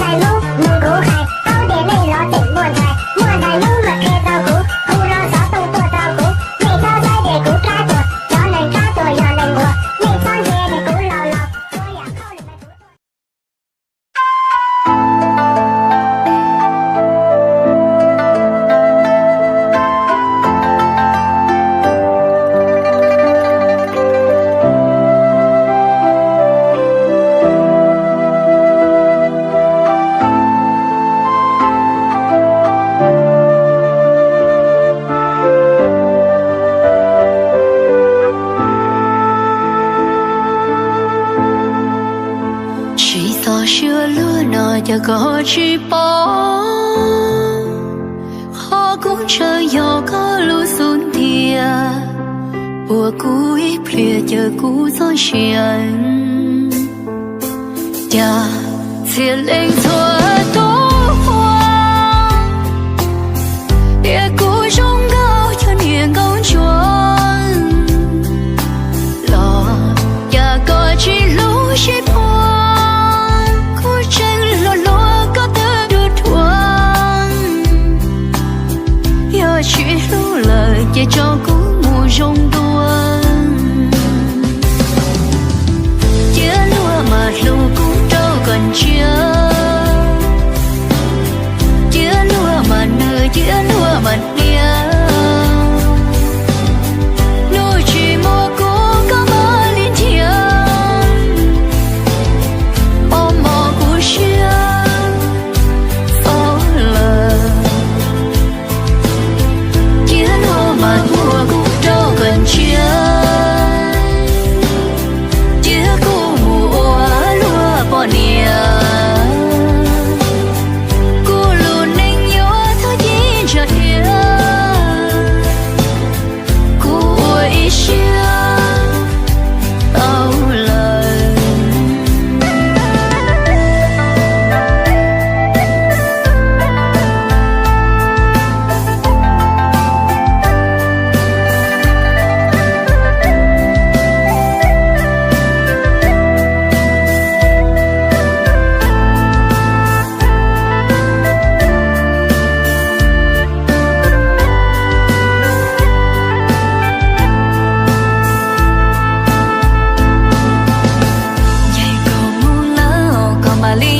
Hnub nug kuv hais paub tias nej lov teem muaj ntxhais, muaj ntxhais hnub mas qhia rau kuv, hu rau xov tooj tuaj rau kuv, nej txhob saib tias kuv qab tuag, cov neeg qab tuag yog neeg nquag, nej txhob ntsia tias kuv laus laus, tsuas yam qhauj lwm tus tuaj. Tsis txhob siab luag no cas koj tsis paub, qhov kuv ntshaw yog koj lub xub ntiag, puag kuv ib pliag caw kuv txoj sia. Cas txhia leej txhua tus qhuas tias kuv zoo nkauj cov niag nkauj ntsuag, los cas koj tsis hlub sib puag, kuv tseem hluas hluas koj twb ruam ruam. Yog tsis hlub lawm ces tso kuv mus zoo dua. Cia luag mas hlub kuv rau kom ntsiag, cia luag mas nws, cia luag mas hnia. Hnub tsis muaj kuv koj mam li nrhiav, mos mos kuv siab faub lawm. Cia luag mas muab kuv rau kom ntsiag, cia kuv mus ua luag poj niam. Kuv lub neej yuav thawj ci ntsa dhia, kuv ua ib siab tau lawm. Ncaim kuv mus lawm koj mam li